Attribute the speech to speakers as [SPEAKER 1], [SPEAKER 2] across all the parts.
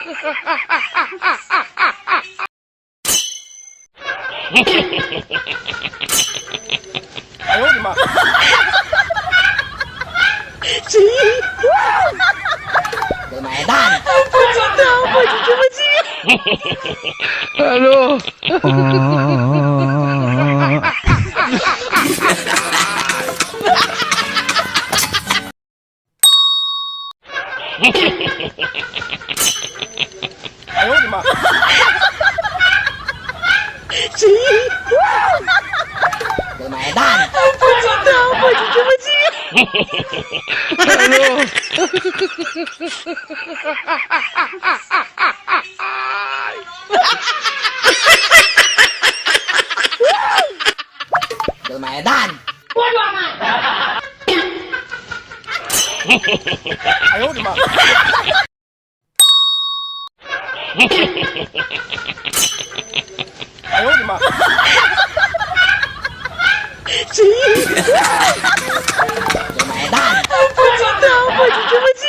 [SPEAKER 1] 哎呦我的妈！
[SPEAKER 2] 我买单。
[SPEAKER 3] 不知道，我就这么急。
[SPEAKER 1] Aduh. 哎呦我的妈！
[SPEAKER 2] 我买单。
[SPEAKER 3] 不知道，我就这么急。
[SPEAKER 1] Aduh.
[SPEAKER 2] 我买单。
[SPEAKER 3] 我装啊！
[SPEAKER 1] 哎呦我的妈！哎呦我的妈！
[SPEAKER 2] 我买单。
[SPEAKER 3] 不知道，我就这么急。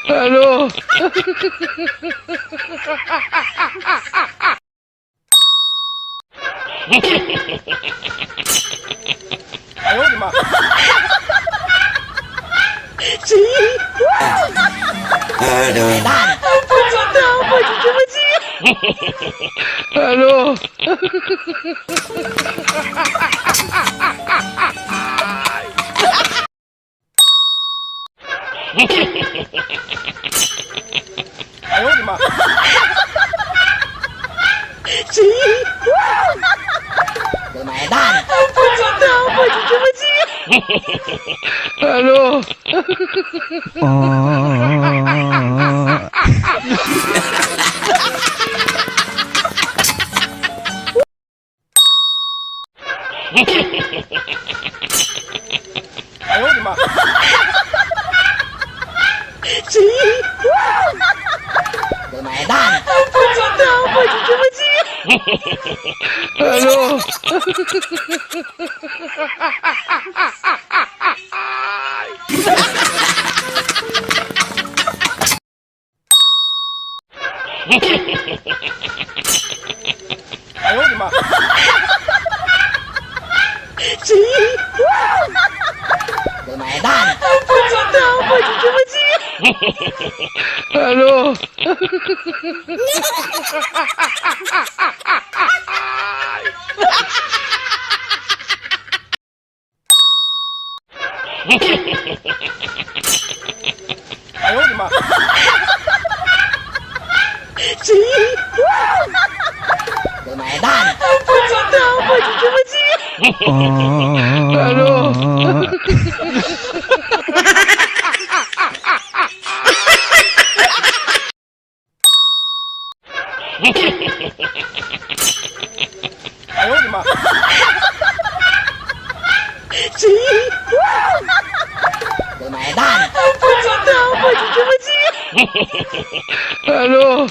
[SPEAKER 1] Aduh. 哎呦我的妈！
[SPEAKER 2] 我买单。
[SPEAKER 3] 不知道，我就这么急。
[SPEAKER 1] Aduh. 哎呦我的妈！
[SPEAKER 2] 我买单。
[SPEAKER 3] 不知道，我就这么急。
[SPEAKER 1] Aduh. 哎呦我的妈！
[SPEAKER 2] 我买单。
[SPEAKER 3] 不知道，我就这么急。
[SPEAKER 1] Aduh. 哎呦我的妈！
[SPEAKER 2] 我买单。
[SPEAKER 3] 不知道，我就这么急。
[SPEAKER 1] Aduh. 哎呦我的妈！
[SPEAKER 2] 我买单。
[SPEAKER 3] 不知道，我就这么急。
[SPEAKER 1] Aduh. 哎呦我的妈！
[SPEAKER 2] 我买单。
[SPEAKER 3] 不知道，我就这么急。
[SPEAKER 1] Aduh.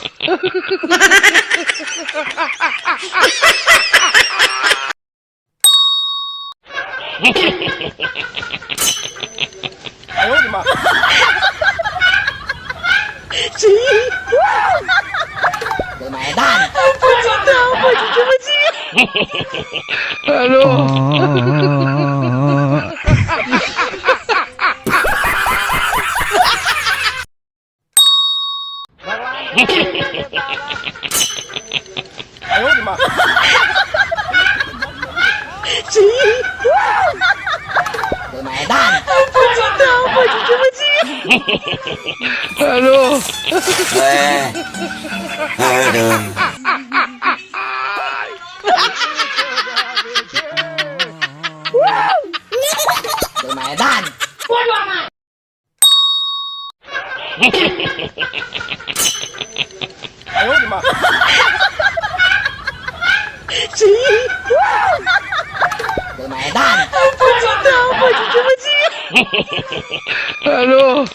[SPEAKER 1] 哎呦我的妈！
[SPEAKER 2] 我买单。
[SPEAKER 3] 不知道，我就这么急。
[SPEAKER 1] Aduh. 哎呦我的妈！
[SPEAKER 2] 我买单。
[SPEAKER 3] 不知道，我就这么急。
[SPEAKER 1] Aduh.
[SPEAKER 4] Aduh.
[SPEAKER 2] 我买单。
[SPEAKER 3] 我装啊！
[SPEAKER 1] 哎呦我的妈！
[SPEAKER 2] 我买单。
[SPEAKER 3] 不知道，我就这么急。
[SPEAKER 1] Aduh.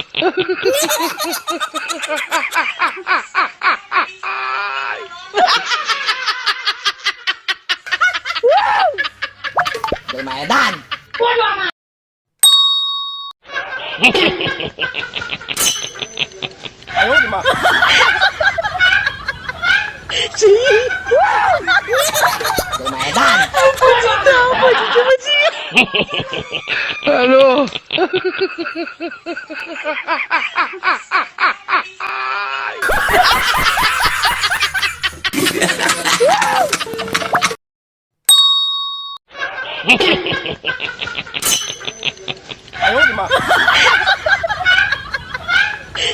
[SPEAKER 2] 我买单。
[SPEAKER 3] 我装啊！
[SPEAKER 1] 哎呦我的妈！
[SPEAKER 2] 我买单。
[SPEAKER 3] 不知道，我就这么急。
[SPEAKER 1] Hello。哎呦我的妈！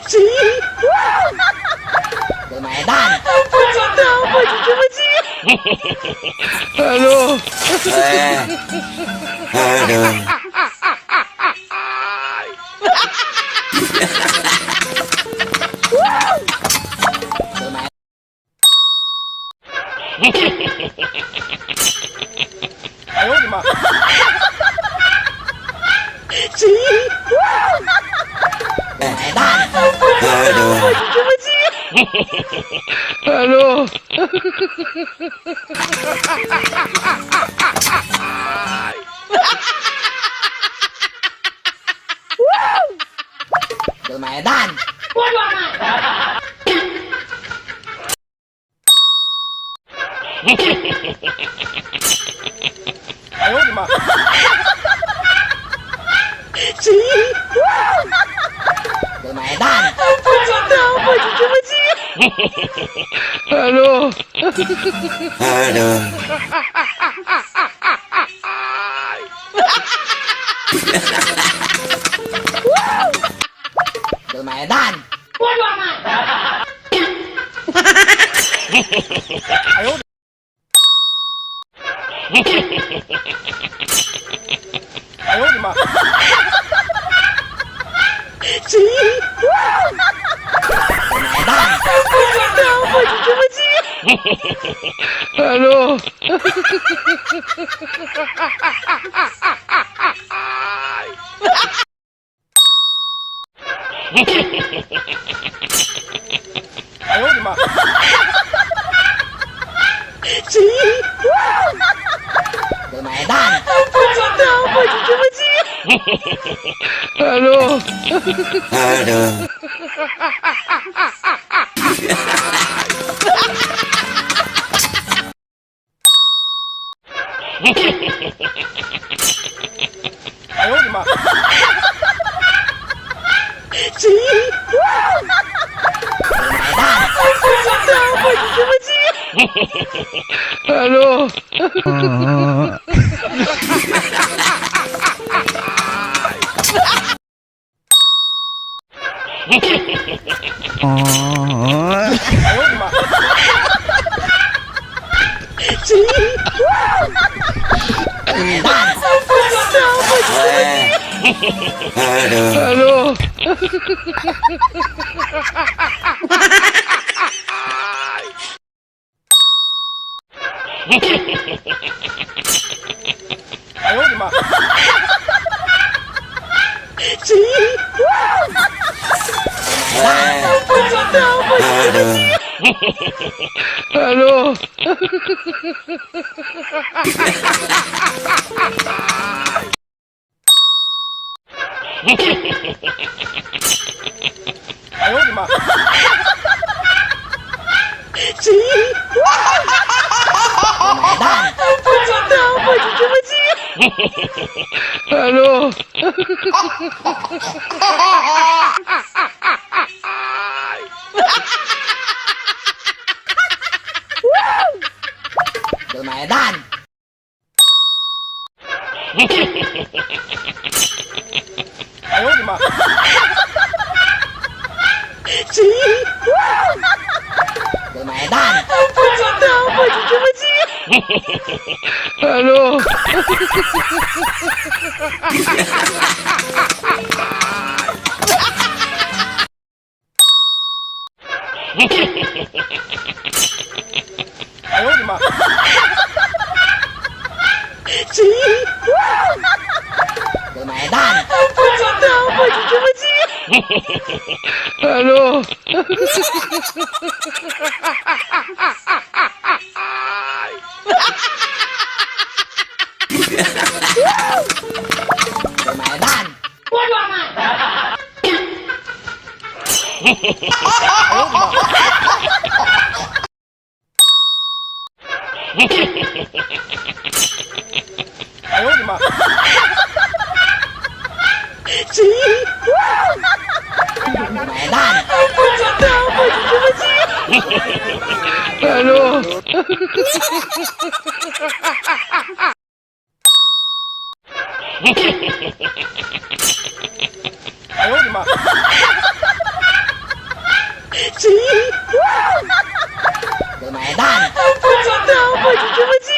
[SPEAKER 3] 谁？
[SPEAKER 2] 我买单。
[SPEAKER 3] 不知道，我就这么急。
[SPEAKER 1] Hello。
[SPEAKER 2] 我买。
[SPEAKER 1] 哎呦我的妈！
[SPEAKER 3] 谁？
[SPEAKER 2] 我买单。
[SPEAKER 3] 不知道，我就这么急。
[SPEAKER 1] Hello。
[SPEAKER 2] 我买单。
[SPEAKER 1] 哎呦我的妈！
[SPEAKER 3] 谁？
[SPEAKER 2] 我买单。
[SPEAKER 3] 不知道，我就这么急。
[SPEAKER 1] Hello。
[SPEAKER 2] 我买单。
[SPEAKER 1] 哎呦！哎呦我的妈！
[SPEAKER 3] 谁？
[SPEAKER 2] 我买单。
[SPEAKER 3] 不知道，我就这么急。
[SPEAKER 1] Hello。哎呦我的妈！
[SPEAKER 3] 谁？
[SPEAKER 2] 我买单。
[SPEAKER 3] 不知道，我就这么急。
[SPEAKER 1] Hello。哎呦我的妈！
[SPEAKER 3] 谁？
[SPEAKER 2] 我买单。
[SPEAKER 3] 不知道，我就这么急。
[SPEAKER 1] Hello。哎呦我的妈！
[SPEAKER 3] 谁？
[SPEAKER 2] 我买单。
[SPEAKER 3] 不知道，我就这么急。
[SPEAKER 1] Hello。哎呦我的妈！
[SPEAKER 3] 谁？不知道，我就这么急。
[SPEAKER 1] Hello。哎呦我的妈！
[SPEAKER 3] 谁？
[SPEAKER 2] 我买单。
[SPEAKER 3] 不知道，我就这么急。
[SPEAKER 1] Hello。
[SPEAKER 2] 我买单。
[SPEAKER 1] 哎呦我的妈！
[SPEAKER 3] 谁？
[SPEAKER 2] 我买单。
[SPEAKER 3] 不知道，我就这么急。
[SPEAKER 1] Hello。哎呦我的妈！
[SPEAKER 3] 谁？
[SPEAKER 2] 我买单。
[SPEAKER 3] 不知道，我就这么急。
[SPEAKER 1] Hello。
[SPEAKER 2] 我买单。
[SPEAKER 1] 哎呦我的妈！哎呦我的妈！
[SPEAKER 3] 谁？
[SPEAKER 2] 买蛋，
[SPEAKER 3] 不知道，我就这么记。
[SPEAKER 1] 哎呦我的妈！
[SPEAKER 3] 谁？
[SPEAKER 2] 买蛋，
[SPEAKER 3] 不知道，我就这么记。